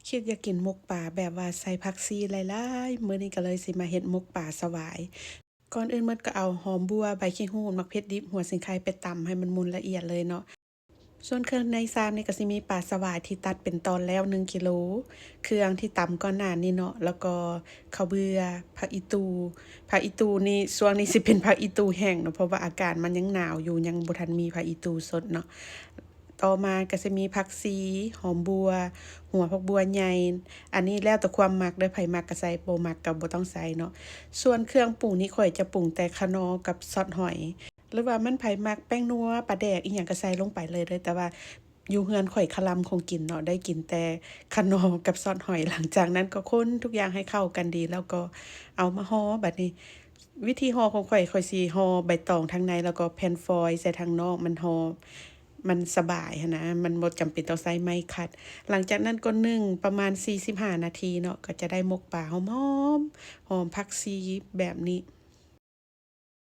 ຄິດຢາກກິນໝົກປາແບບວ່າໃສ່ຜັກຊີຫຼາຍໆ ມື້ນີ້ກໍເລີຍຊິມາເຮັດໝົກປາສະຫວາຍ. ກ່ອນອື່ນໝົດກໍເອົາຫອມບົ່ວ, ໃບຂີ້ຫູດ, ໝາກເຜັດດິບ, ຫົວສີໄຄໄປຕຳໃຫ້ມັນໝຸ່ນລະອຽດເລີຍເນາະ. ສ່ວນເຄື່ອງໃນຊາມນີ້ກໍຊິມີປາສະຫວາຍທີ່ຕັດເປັນຕອນແລ້ວໜຶ່ງກິໂລ, ເຄື່ອງທີ່ຕຳກ່ອນໜ້ານີ້ເນາະ, ແລ້ວກໍເຂົ້າເບືອ, ຜັກອີ່ຕູ່, ຜັກອີ່ຕູ່ນີ້ ຊ່ວງນີ້ຊິເປັນຜັກອີ່ຕູ່ແຫ້ງເນາະ ເພາະວ່າອາກາດມັນຍັງໜາວຢູ່ ຍັງບໍ່ທັນມີຜັກອີ່ຕູ່ສົດເນາະ. ຕໍ່ມາກໍຊິມີຜັກຊີ, ຫອມບົ່ວ, ຫົວຜັກບົ່ວໃຫຍ່. ອັນນີ້ແລ້ວແຕ່ຄວາມມັກເດີ້, ໃຜມັກກໍໃສ່, ບໍ່ມັກກໍບໍ່ຕ້ອງໃສ່ເນາະ. ສ່ວນເຄື່ອງປຸງນີ້ ຂ້ອຍຈະປຸງແຕ່ຂະໜໍ່ກັບຊອດຫອຍ ຫຼືວ່າມັນໃຜມັກແປ້ງນົວ, ປາແດກ ອີ່ຫຍັງກໍໃສ່ລົງໄປເລີຍເດີ້. ແຕ່ວ່າຢູ່ເຮືອນຂ້ອຍຄະລຳຄົງກິນເນາະ, ໄດ້ກິນແຕ່ຂະໜໍ່ກັບຊອດຫອຍ. ຫຼັງຈາກນັ້ນກໍຄົນທຸກຢ່າງໃຫ້ເຂົ້າກັນດີ ແລ້ວກໍເອົາມາຫໍ່. ບັດນີ້ ວິທີຫໍ່ຂອງຂ້ອຍ, ຂ້ອຍຊິຫໍ່ໃບຕອງທາງໃນ ແລ້ວກໍແຜ່ນຟອຍໃສ່ທາງນອກ, ມັນຫໍ່ ມັນສະບາຍຫັ້ນນະ, ມັນບໍ່ຈຳເປັນຕ້ອງໃຊ້ໄມ້ຂັດ. ຫຼັງຈາກນັ້ນກໍໜຶ້ງປະມານສີ່ສິບຫ້ານາທີເນາະ, ກໍຈະໄດ້ໝົກປາຫອມໆ ຫອມຜັກຊີແບບນີ້.